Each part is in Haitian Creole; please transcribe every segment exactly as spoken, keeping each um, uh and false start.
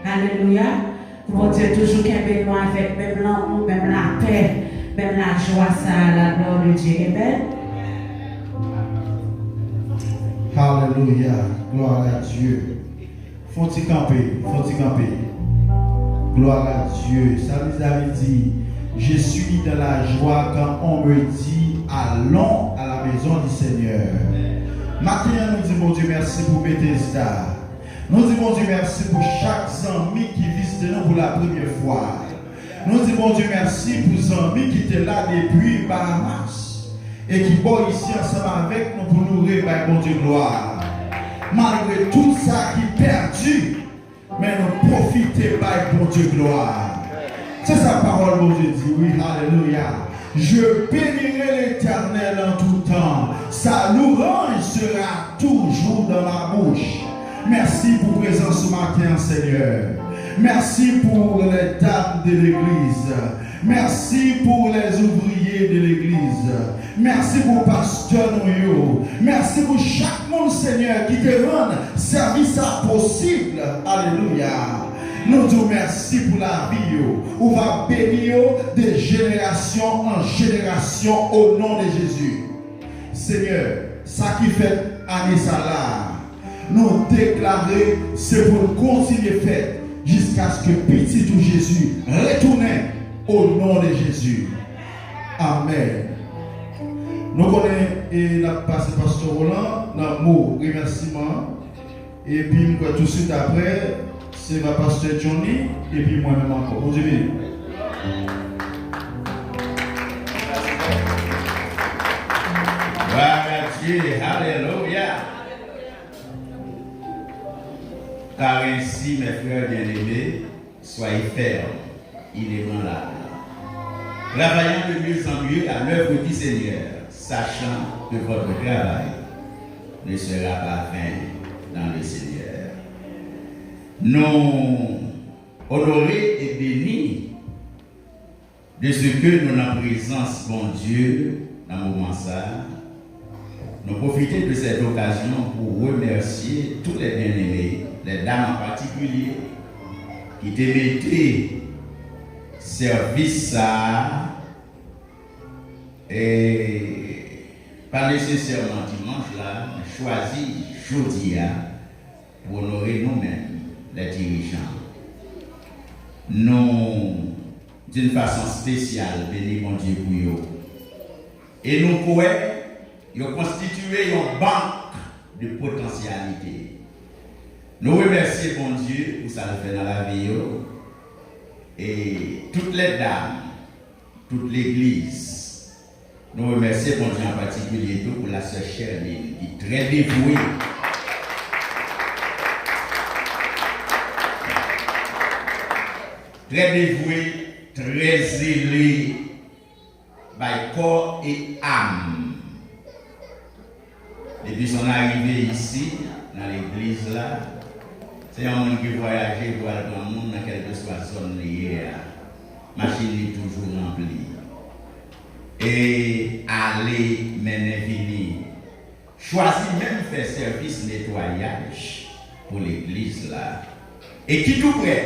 Alelouya. Pou Bondye toujou kenbe nou avèk menm lanmou, menm lapè, menm lajwa sa a, la gloire de Dieu. Amen. Alelouya. Gloire à Dieu. Fon ti kanpe, fon ti kanpe. Gloire à Dieu. Psalmiste David dit, je suis dans la joie quand on me dit, allons à la maison du Seigneur. Maten an, nou di Bondye mèsi pou Betesda. Nou di Bondye mèsi pou chak zanmi ki vizite nou pou la premyè fwa. Nou di Bondye mèsi pou zanmi ki te la depi Bahamas e ki bò isi ansanm avèk nou pou nou rebay Bondye glwa. Malgre tout sa ki pèdi, men nou pwofite bay Bondye glwa. Se sa pawòl Bondye di, wi, alelouya. Je bénirai l'Éternel en tout temps. Sa louanj sera toujours dans ma bouche. Mèsi pou prezans ou maten an, Senyè. Mèsi pou les dames de l'église. Mèsi pou les ouvriers de l'église. Mèsi pou pastè nou yo. Mèsi pou chak moun, Senyè, ki te rann sèvis sa posib. Alelouya. Nou di w mèsi pou lavi yo. Ou va beni yo de jenerasyon an jenerasyon, o non de Jezi. Senyè, sa ki fèt ane sa la, nou deklare se pou l kontinye fèt jiskaske Pitit ou Jezi retounen, o non de Jezi. Amèn. Nou konnen e n ap pase Pastè Roland nan mo remèsiman. Epi m kwè tousuit apre, se va Pastè Johnny, epi mwen menm ankò. Bondye beni. Gloire à Dieu, alelouya. Car ainsi, mes frères bien-aimés, soyez fermes, inébranlables, travaillant de mieux en mieux à l'œuvre du Seigneur, sachant que votre travail ne sera pas vain dans le Seigneur. Nou onore e beni de se ke nou nan prezans Bondye nan moman sa a. Nou pwofite de cette occasion pour remercier tous les bien-aimés, les dames en particulier, ki te mete sèvis sa a, e pa nesesèman dimanch la, men chwazi jodi a pou onore nou menm, les dirigeants. Nou d'une façon spéciale beni Bondye pou yo. E nou kwè yo konstitye yon bank de potansyalite. Nou remèsye Bondye pou sa l fè nan lavi yo. E tout lè dam, tout legliz, nou remèsye Bondye an patikilye tou pou la sè Sherline ki trè devwe. Trè devwe, trè zele, bay kò e am. Depi son arive isi, nan legliz la, se yon moun ki vwayaje pou al pran moun nan kèlkeswa zòn li ye a. Machin li toujou ranpli. E ale, mennen, vini. Chwazi menm fè sèvis netwayaj pou legliz la. E ki tou prè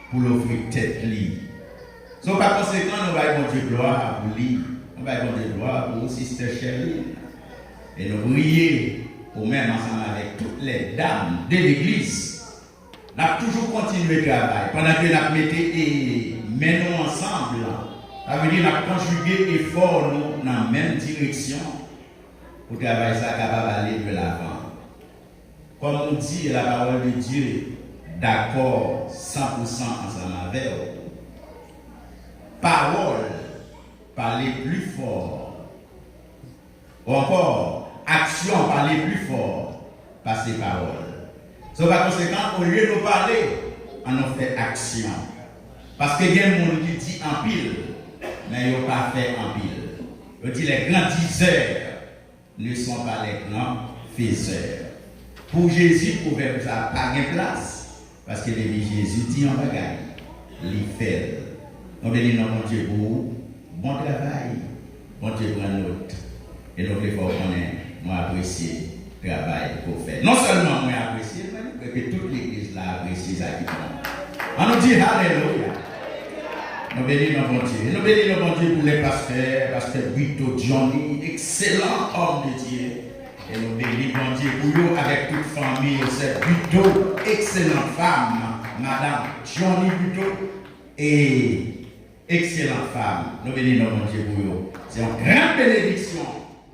pou l ofri tèt li. So, pa konsekan, nou bay Bondye glwa pou li. Nou bay Bondye glwa pou Sister Sherline. E nou priye pou menm ansanm avèk tout lè dam de legliz. N ap toujou kontinye travay pandan ke n ap mete e, men nou ansanm. Sa vle di n ap konjige efò nou nan menm direksyon pou travay sa kapab ale de lavan. Kòm nou di la parole de Dieu dakò san pou san ansanm avè w, pawòl pale pli fò, ou ankò, aksyon pale pli fò pase pawòl. So, pa konsekan, olye nou pale, ann nou fè aksyon. Paske gen moun ki di anpil, men yo pa fè anpil. Yo di les grands diseurs ne sont pas les grands faiseurs. Pou Jezi, pwovèb sa a pa gen plas, paske depi Jezi di yon bagay, li fè l. Nou beni non Bondye pou ou. Bon travay. Bondye pran not. E nou vle fè w konnen nou apresye travay ke w fè. Non sèlman mwen apresye l, men m kwè ke tout legliz la apresye sa ki bon. Ann nou di alelouya. Nou beni non Bondye. E nou beni non Bondye pou lè pastè, pastè Brito Johnny, excellent homme de Dieu. E nou beni Bondye pou yo avèk tout fanmi yo, sè Brito, excellent femme, madame Johnny Brito. E excellent femme. Nou beni non Bondye pou yo. C'est une grande bénédiction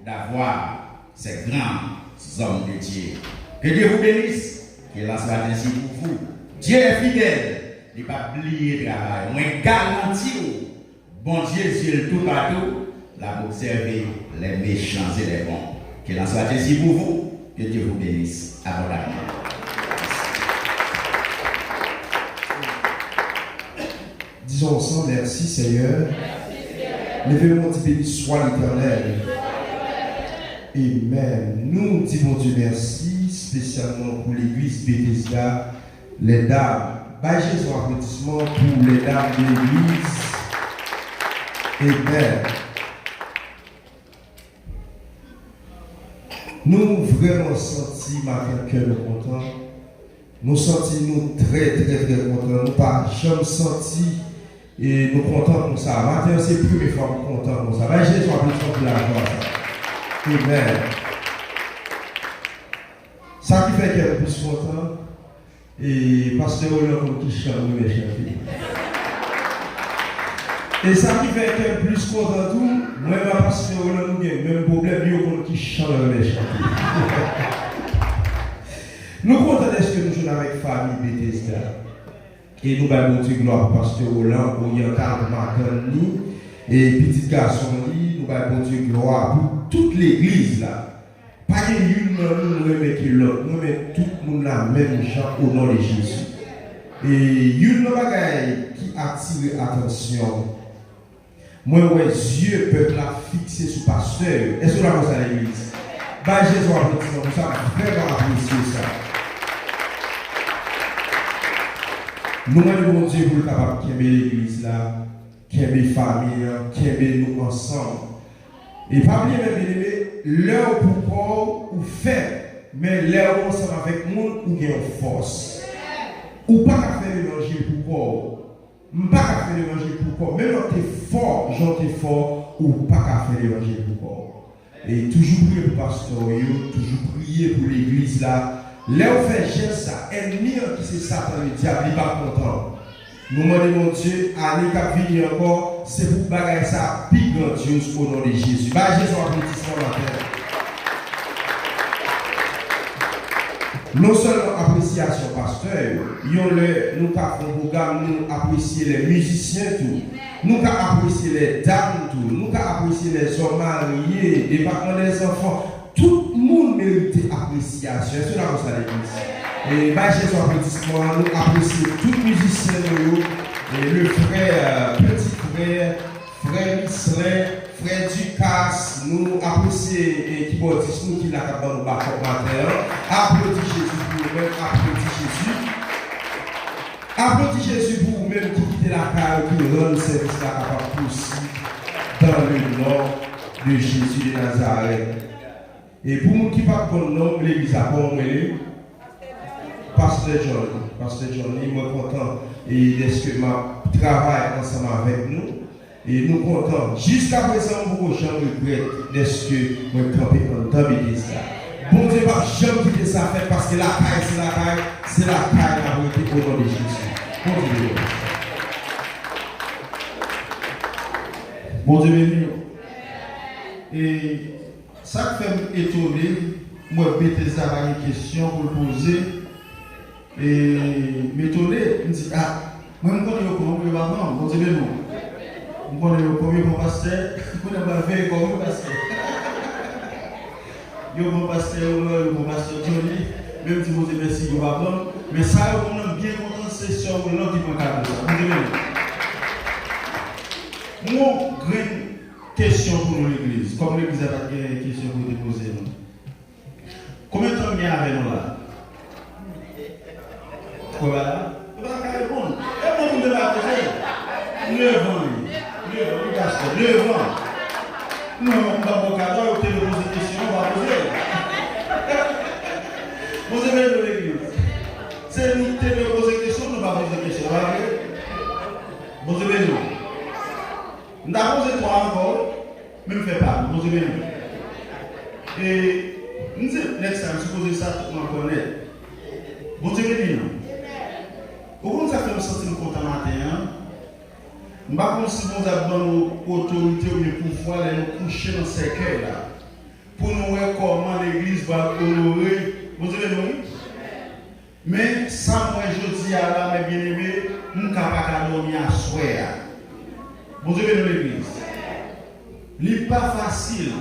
d'avoir ces grands hommes de Dieu. Que Dieu vous bénisse. Que cela soit ainsi pour vous. Dieu est fidèle. Li pa bliye travay. Mwen garanti w, Bondye zye l toupatou, l ap obsève les méchants et les bons. Que cela soit ainsi pour vous. Que Dieu vous bénisse abondamment. Disons ensemble, merci Seigneur. Leve men w, di, béni soit l'Éternel. Amen. Nou di Bondye mèsi, espesyalman pou legliz Bethesda, les dames. Bay Jezi yon aplodisman pou les dames de legliz. Amen. Nou vrèman santi maten kè nou kontan. Nou santi nou trè, trè, trè kontan. Nou pa janm santi e nou kontan konsa. Maten an, se premye fwa m kontan konsa. Bay Jezi yon aplodisman pou lajwa sa. Amen. Sa ki fè kè m plis kontan, e pastè Roland konn ki chan m renmen chante. E sa ki fè kè m plis kontan tou, mwen ak pastè Roland nou gen menm pwoblèm, yo konn ki chan l renmen chante. Nou kontan dèske nou jwenn avèk fanmi Bethesda. E nou bay Bondye glwa pou pastè Roland, Oriental, madanm li, e pitit gason li, nou bay Bondye glwa pou tout legliz la. Pa gen youn nan nou m renmen ke lòt. Mwen renmen tout moun la menm jan o non de Jezi. E youn nan bagay ki atire atansyon m, mwen wè zye pèp la fikse sou pastè yo. Èske w dakò sa, legliz? Bay Jezi yon aplodisman pou sa, m vrèman apresye sa. Nou mande Bondye pou l kapab kenbe legliz la, kenbe fanmi an, kenbe nou ansanm. E pa bliye, men byeneme, lè w pou kò w, ou fèb, men lè w ansanm avèk moun, ou gen yon fòs. Ou pa ka fè levanjil pou kò w. M pa ka fè levanjil pou kò m. Menm lè w te fò, jan w te fò, ou pa ka fè levanjil pou kò w. E toujou priye pou pastè w yo, toujou priye pou legliz la. Lè w fè jès sa, ènmi an ki se Satan ledyab, li p ap kontan. Nou mande Bondye, ane k ap vini ankò, se pou bagay sa pi grandyoz o non de Jezi. Bay Jezi yon aplodisman maten. Non sèlman apresyasyon pastè yo, yon lè nou ka fè yon pwogram, nou apresye lè mizisyen tou. Nou ka apresye lè dam tou. Nou ka apresye lè zòm marye, depatman dè zanfan. Tout moun merite apresyasyon. Èske nou dakò sa, legliz? E bay Jezi aplodisman, nou apresye tout mizisyen nou yo. E le frè, peti frè, frè Mislin, frè Ducasse, nou apresye, e, kibòdis nou ki la k ap ban nou bakòp maten an. Aplodi Jezi pou yo menm, aplodi Jezi. Aplodi Jezi pou ou menm ki kite lakay ou, ki rann sèvis la kapab posib dans le nom de Jésus de Nazareth. E pou moun ki pa t konn non m, legliz la, kòman mwen rele? Pastè Johnny. Pastè Johnny, mwen kontan e dèske m ap travay ansanm avèk nou. E nou kontan. Jiskaprezan, m poko janm regrèt dèske mwen kanpe anndan legliz la. Bondye p ap janm kite sa fèt, paske lakay se lakay, se lakay n ap rete o non de Jezi. Bondye beni w. Bondye beni w. E sa k fè m etone, m wè Betesda pa gen kesyon pou l poze. E m etone, m di, a, mwen m konnen yo pran m, yo pa pran m, Bondye beni w. M konnen yo pran m, yo pran pastè, kounye a m pral veye kò m wi, pastè. Yo pran pastè Roland, yo pran pastè Johnny, men m di Bondye mèsi, yo pa pran m. Men sa yo pran m nan, m byen kontan, se sè Roland ki pran kado sa. Bondye beni w. M gon grenn kesyon pou nou legliz. Kòm legliz la pa t gen kesyon pou yo te poze nou. Konbyen tan m gen avè nou la? Kwè pa la? Yo pa ka reponn. E bon moun yo pa poze. Nevan wi. Nevan wi, pastè. Nevan. Non, m pa ba w kado, yo te poze kesyon, w pa poze. Poze kesyon, pa vre? Bondye beni w. M ta poze twa ankò, men m fè pa m. Bondye beni w. E, m di, nèg sa, m sipoze sa, tout moun konn nèt. Bondye beni nou. Ou konn sa fè m santi m kontan maten an? M pa konn si Bondye ap ban nou otorite oubyen pouvwa lè nou kouche nan sèkèy la, pou nou wè kòman legliz va onore. Bondye beni w, wi. Men sa m wè jodi a la, mè byeneme, m ka pa ka dòmi aswè a. Bondye beni w, legliz. Li pa fasil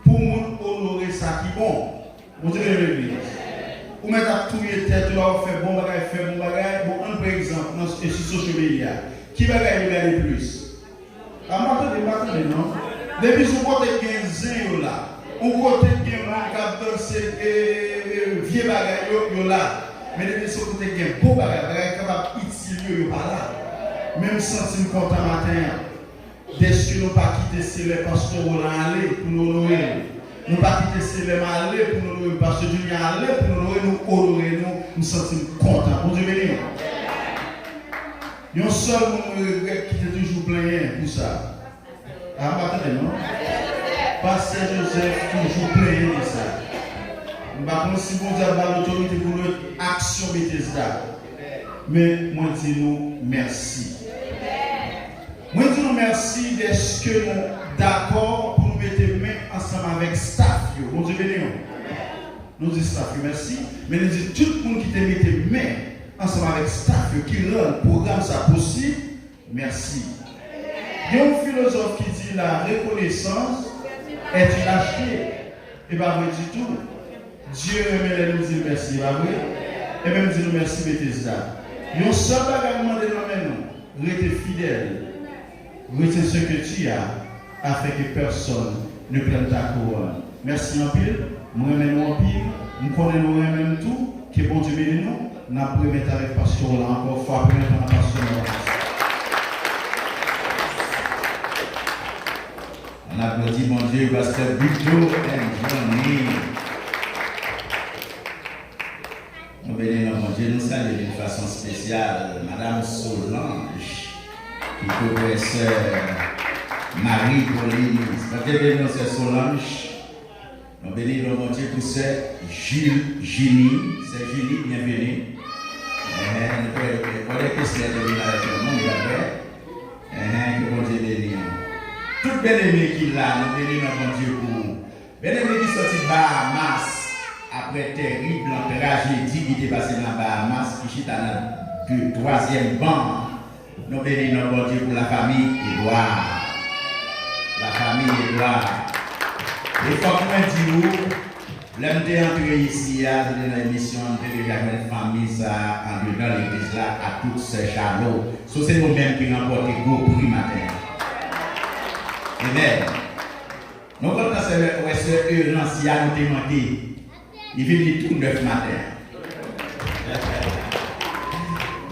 pou moun onore sa ki bon. Bondye beni w, legliz. Ou mèt ap touye tèt ou la, w ap fè bon bagay, fè bon bagay. Bon, ann pran egzanp, nan, e sou social media. Ki bagay yo gade plis? A, m pa tande, m pa tande, non. Depi sou kote k gen zen yo la. Yon kote k gen moun k ap danse, e, e, e, vye bagay yo, yo la. Men depi sou kote k gen bon bagay, bagay k kapab itil yo, yo pa la. Men m santi m kontan maten an. Dèske nou pa kite se lè pastè Roland ale pou nou onore l. Nou pa kite se lè m ale pou nou onore l. Pastè Junior ale pou nou onore l, nou onore nou. M santi m kontan. Bondye beni nou. Yon sèl moun mwen regrèt ki te toujou plenyen pou sa. A, m pa tande, non? Pastè Joseph toujou plenyen de sa. M pa konn si Bondye ap ba l otorite pou l aksyon Betesda. Men, mwen di nou mèsi. Mwen di nou mèsi dèske nou dakò pou nou mete men ansanm avèk staff yo. Bondye beni nou. Nou di staff yo mèsi, men nou di tout moun ki te mete men ansanm avèk staff yo ki rann pwogram sa posib, mèsi. Gen yon filozòf ki di, la reconnaissance est une acheter. E pa vre ditou. Dye renmen lè nou di l mèsi, e pa vre? Ebyen, m di nou mèsi, Betesda. Yon sèl bagay m mande nan men nou, rete fidèl. Retiens ce que tu as, afin que personne ne prenne ta couronne. Mèsi anpil, m renmen nou anpil, m konnen nou renmen m tou, ke Bondye beni nou, n ap remèt avèk pastè w la ankò, fwa premye fwa nan pastè w la. Ann aplodi Bondye, pastè Buteau and Johnny. Nou beni non Bondye, nou salye d'une façon spéciale Madame Solange, ki tou prè sè Marie Pauline. Bondye beni nou, sè Solange. Nou beni non Bondye pou sè Jil-, Jini, sè Jini, byenveni. Enhen, nou kwè, kwè ke sè te vin avèk yon moun, li pa vre? Enhen, ke Bondye beni nou. Tout byeneme ki la, nou beni non Bondye pou ou. Byeneme ki sòti Bahamas, apre tèrib lan trajedi ki te pase nan Bahamas, ki chita nan de, twazyèm ban, nou beni non Bondye pou lafanmi Edouard. Lafanmi Edouard. E fòk mwen di ou, lè m te antre isi a, se te nan emisyon an, m te deja jwenn fanmi sa a andedan legliz la, ak tout sè Chalo. So, se nou menm ki ranpòte gwo pri maten an. Amen. Nou kontan sè, wè sè Erancia nou te manke. Li vin li tou nèf maten an.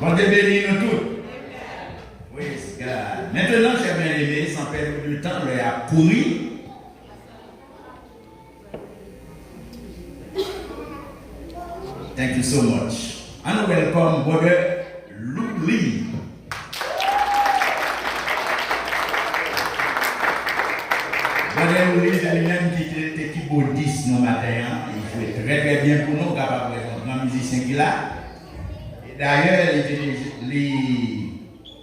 Bondye beni nou tout. Praise God. Maintenant, chè byeneme, san pèdi de tan, lè a ap kouri. Thank you so much. Ann welcome Brother Louis. Brother Louis, se li menm ki te, te kibodis nou maten an. Li jwe trè, trè byen pou nou. Ou kapab wè se yon gran mizisyen ki la. E dayè, li te, li,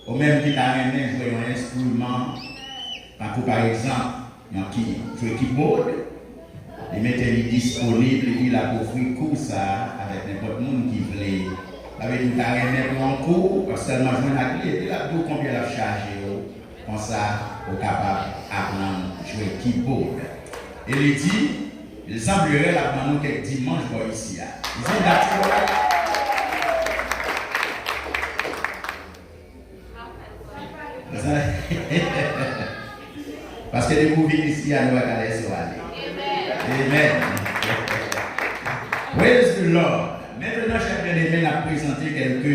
ou menm ki ta renmen jwe yon enstriman, tankou pa egzanp, yon ki jwe kibòd, li mete li disponib, li di l ap ofri kou sa a avèk nenpòt moun ki vle. Sa vle di ou ta renmen pran yon kou, w ap sèlman jwenn ak li, epi l ap di w konbyen l ap chaje w. Konsa, ou kapab aprann jwe kibòd. E li di, il semblerait l ap ban nou kèk dimanch bò isi a. Is it that correct? Paske depi w vin isi a, nou pa ka lèse w ale. Amen. Praise the Lord. Mentnan, chè byeneme, n ap prezante kèlke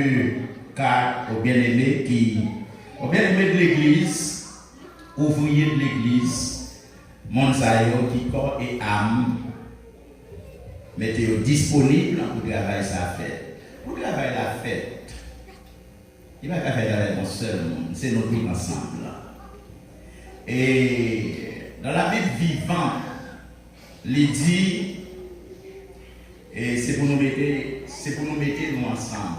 kat o byeneme ki, o byeneme de legliz, ouvriye de legliz, moun sa yo ki kò e am mete yo disponib pou travay sa fèt. Pou travay la fèt, Li pa ka fèt avèk yon sèl moun, se nou tout ansanm. E dans la Bible vivante, li di, e se pou nou mete, se pou nou mete nou ansanm.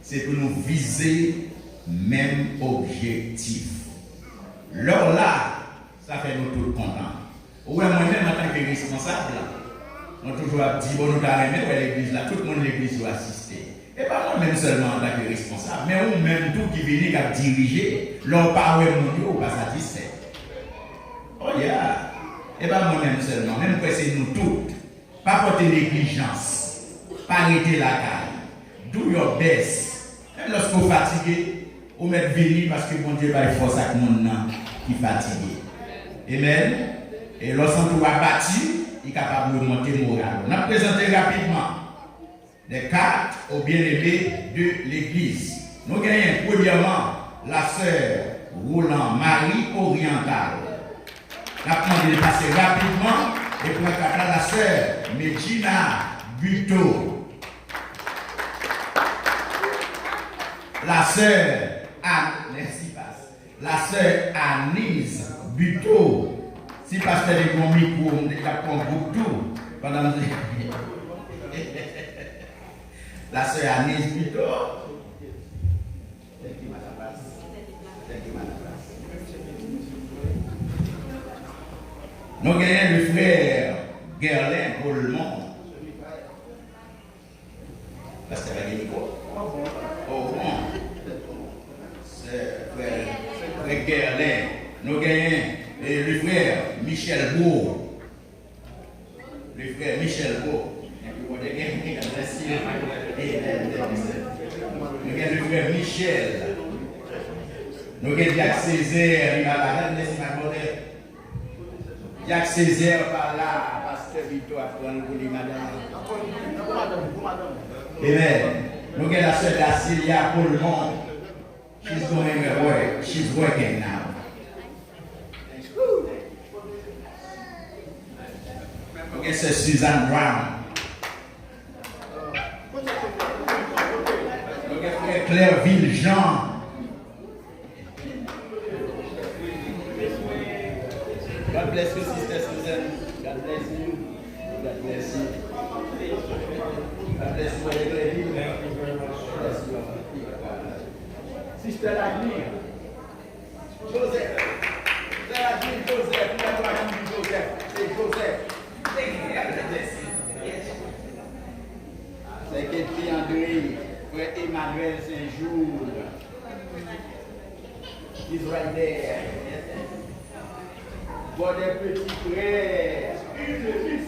Se pou nou vize menm objektif. Lè w la, sa fè nou tout kontan. Ou wè, mwen menm, antanke responsab, mwen toujou ap di, bon, nou ta renmen wè legliz la, tout moun legliz yo asiste. E pa mwen menm sèlman antanke responsab, men ou menm tou ki vini, k ap dirije, lè w pa wè moun yo, ou pa satisfè. Oh yeah! E pa mwen menm sèlman, men m kwè se nou tout. Pa pote neglijans. Pa rete lakay. Do your best. Menm lòske w fatige, ou mèt vini paske Bondye bay fòs ak moun nan ki fatige. Amen. E lè w santi w abati, li kapab remonte moral ou. N ap prezante rapidman les cartes aux bien-aimés de l'église. Nou genyen, premyèman, la sè Roland Marie Oriental. N ap mande l pase rapidman e pran kat la, la sè Medjina Buteau. La sè Anne, mèsi, pas. La sè Anise Buteau. Si pastè te gen yon mikwo, m te t ap pran gwoup tou. Pandan m di, la sè Anise Buteau. Thank you, madam. Thank you, madam. Nou genyen le frè Gerlin Paulmont. Pastè pa gen mikwo. Oh, bon. Se frè, frè Gerlin. Nou genyen, e, le frè Michel Gros. Le frè Michel Gros. Epi, bon, te gen, God bless you. Amen. Nou gen le frè Michel. Nou gen Dyak Césaire, li pa la, God bless you, my brother. Dyak Césaire pa la, pastè Vito ap pran l pou li, madanm. Amen. Nou gen la sè Dacilia Paulmont. She's going to work. She's working now. Nou gen sè Suzanne Brown. Nou gen frè Clerville Jean. God bless you, Sister Susan. God bless you. God bless you. God bless you, Brother Clevin. Bless you. Sister Lagny. Joseph. Sister Lagny Joseph. Ou pa dwe di Joseph. Se Joseph. God bless you. Sè Ketty André. Frè Emmanuel Saint-Jour. He's right there. Brother, petit frère Ulrich.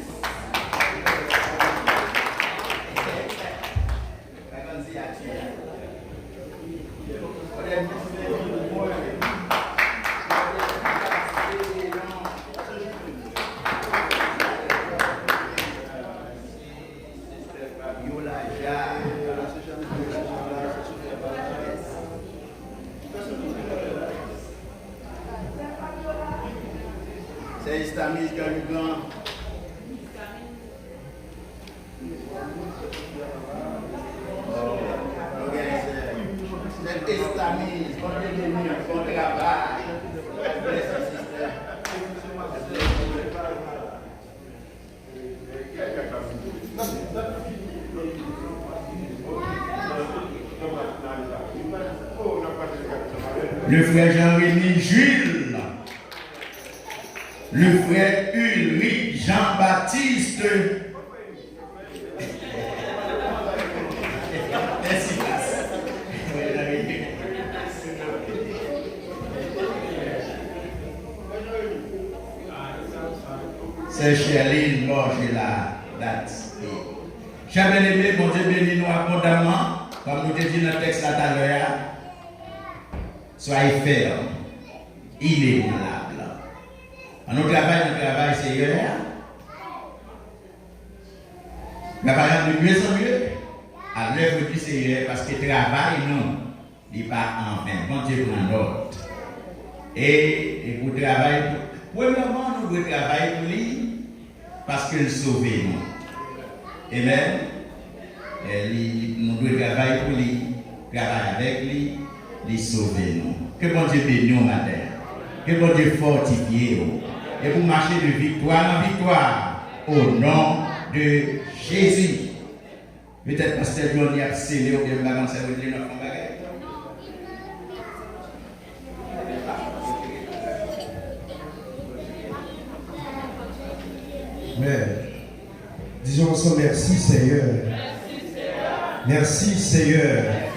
Brother Michel Morin. Sister Fabiola Jacques. Sè Estamise Garigan. Nou gen sè, sè Estamise, bon vini, bon travay. Bless you, sister. Le frè Jean Remy Jules, le frè Ulrich Jean Baptiste. Mèsi, pas. Sè Sherline Borgela, that's it. Chè byeneme, Bondye beni nou abondamman. Kòm nou te di nan tèks la talè a, soyez fermes, inébranlables. Ann nou travay nan travay Seyè a. Travay an de mieux en mieux à l'œuvre du Seigneur, paske travay nou, li pa anven. Bondye pran nòt. E, e pou travay, premyèman, nou dwe travay pou li, paske l sove nou. Amen. E li, li, nou dwe travay pou li. travay avèk li, li sove nou. Ke Bondye beni w maten an. Ke Bondye fòtifye w. E pou mache de viktwa an viktwa, o non de Jezi. Petèt pastè Johnny ap sele oubyen m pa konn sa yo di l ap fè yon bagay. Amen. Disons ensemble, merci Seigneur. Merci Seigneur.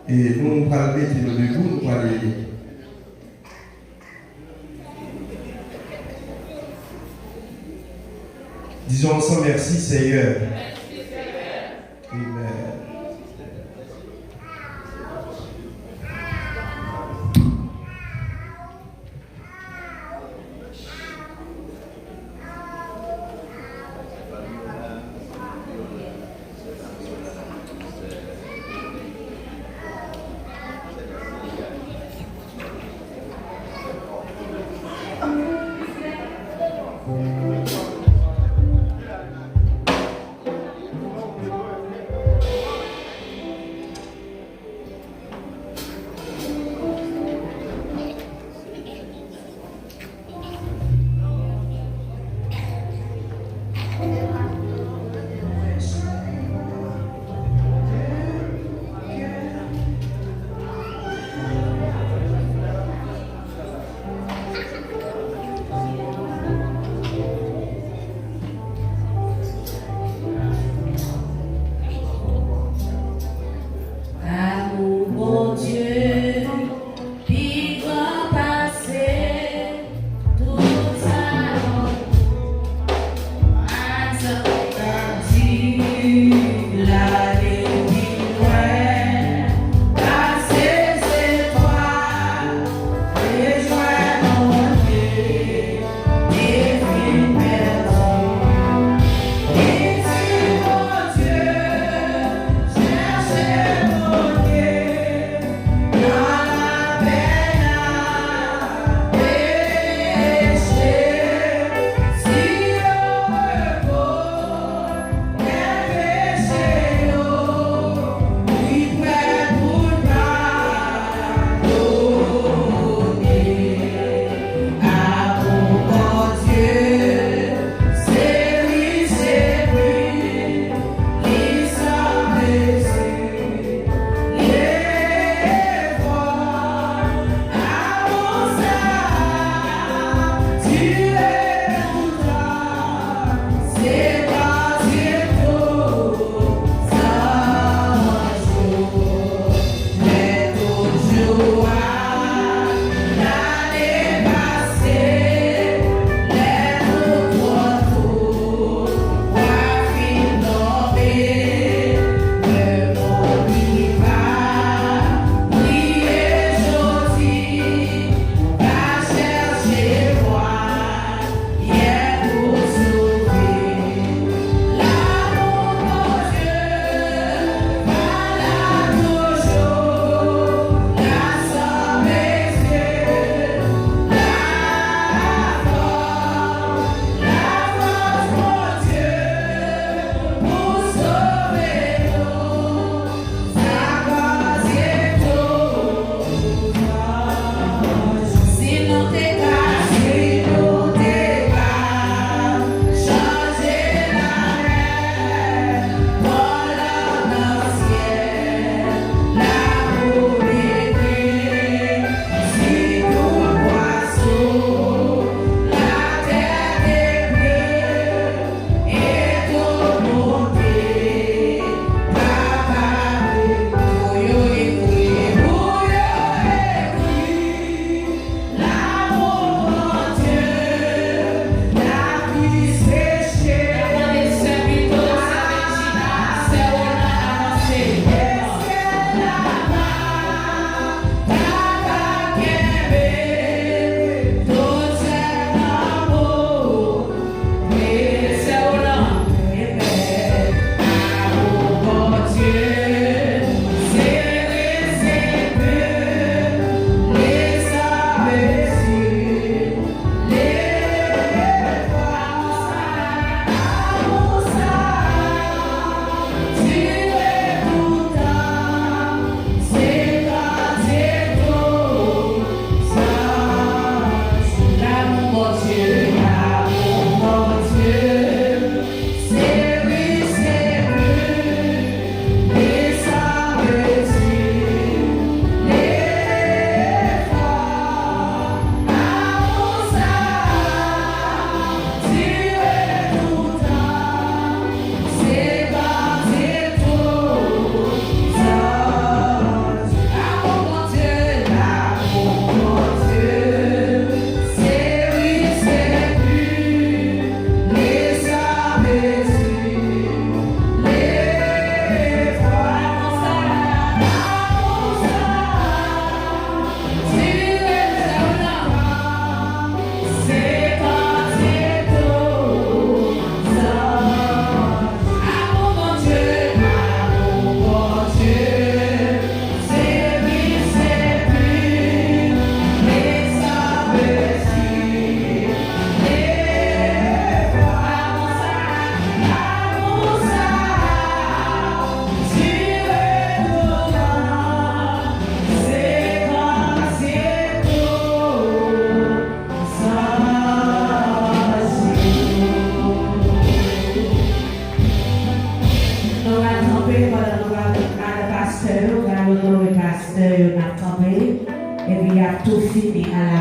E nou pral mete nou debou, nou pral Disons ensemble, merci Seigneur. Amen.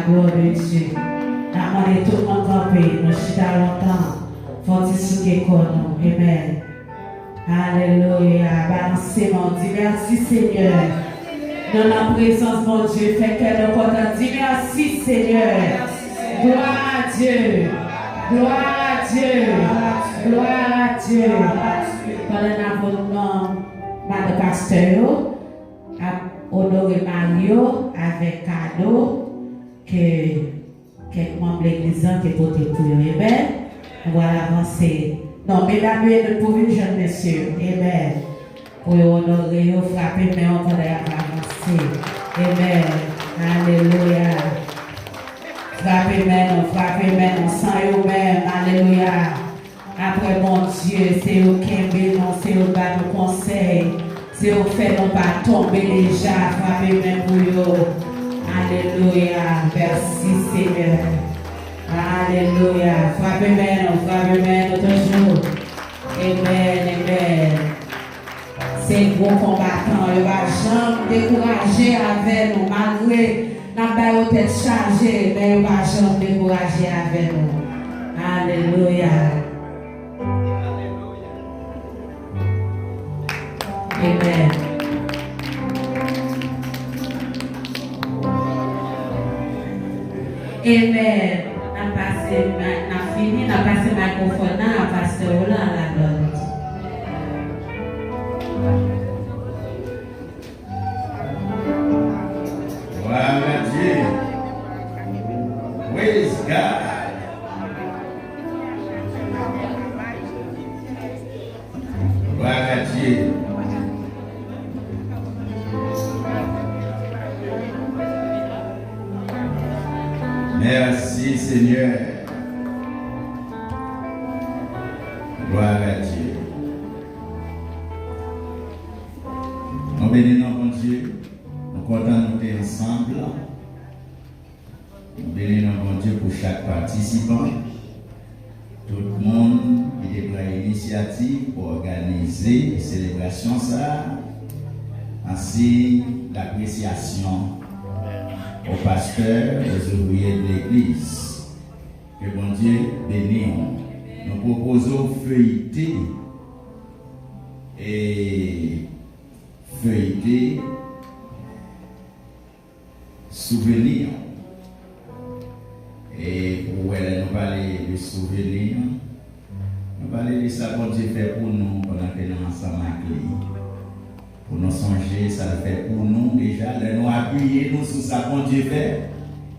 Glwa de Dye. N ap mande tout moun kanpe, nou chita lontan. Fò ti souke kò nou. Amen. Alelouya. Balanse men w, di mèsi Senyè. Nou nan prezans Bondye, fè kè nou kontan. Di mèsi Senyè. Gloire à Dieu. Gloire à Dieu. Gloire à Dieu. Pandan n ap, non, madan pastè yo ap onore mari yo avèk kado ke kèk manm legliz lan te pote pou yo. Amen. Nou pral avanse. Non, medam yo, nou pou vin jwenn mesye yo. Amen. Pou yo onore yo, frape men yo pandan y ap avanse. Amen. Alelouya. Frape men nou, frape men nou, san yo menm. Alelouya. Apre Bondye, se yo kenbe nou, se yo ba nou konsèy, se yo fè nou pa tonbe deja, frape men pou yo. Alelouya, mèsi Senyè. Alelouya, frape men nou, frape men nou toujou. Amen, amen. Se gwo konbatan, yo pa janm dekouraje avè nou, malgre n ap ba yo tèt chaje, men yo pa janm dekouraje avè nou. Alelouya. Amen. Amen. N ap pase, n ap fini, n ap pase mikrofòn nan a pastè Roland. Laglwa. Gloire à Dieu. Praise God. Gloire à Dieu. Merci Seigneur. Gloire à Dieu. Nou beni non Bondye. Nou kontan nou te ansanm. Nou beni non Bondye pou chak patisipan, tout moun ki te pran inisyativ pou òganize selebrasyon sa a, an siy dapresyasyon o pastè, o zouvriye de legliz. Ke Bondye beni w. Nou pwopoze w feyite, e feyite souveni. E pou w wè, lè nou pale de souveni, nou pale de sa Bondye fè pou nou pandan ke nou ansanm ak li. Pou nou sonje sa l fè pou nou deja, lè nou apiye nou sou sa Bondye fè,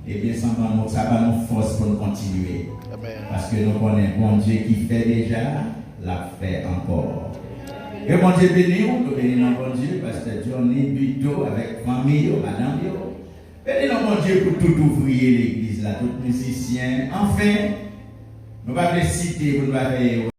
ebyen, sa ban nou, sa ban nou fòs pou nou kontinye. Amen. Paske nou konnen Bondye ki fè deja, l ap fè ankò. Ke Bondye beni w, nou beni non Bondye, pastè Johnny Buteau avèk fanmi yo, madanm yo. Beni non Bondye pou tout ouvriye legliz la, tout mizisyen. Anfen, nou pa vle site pou nou pa fè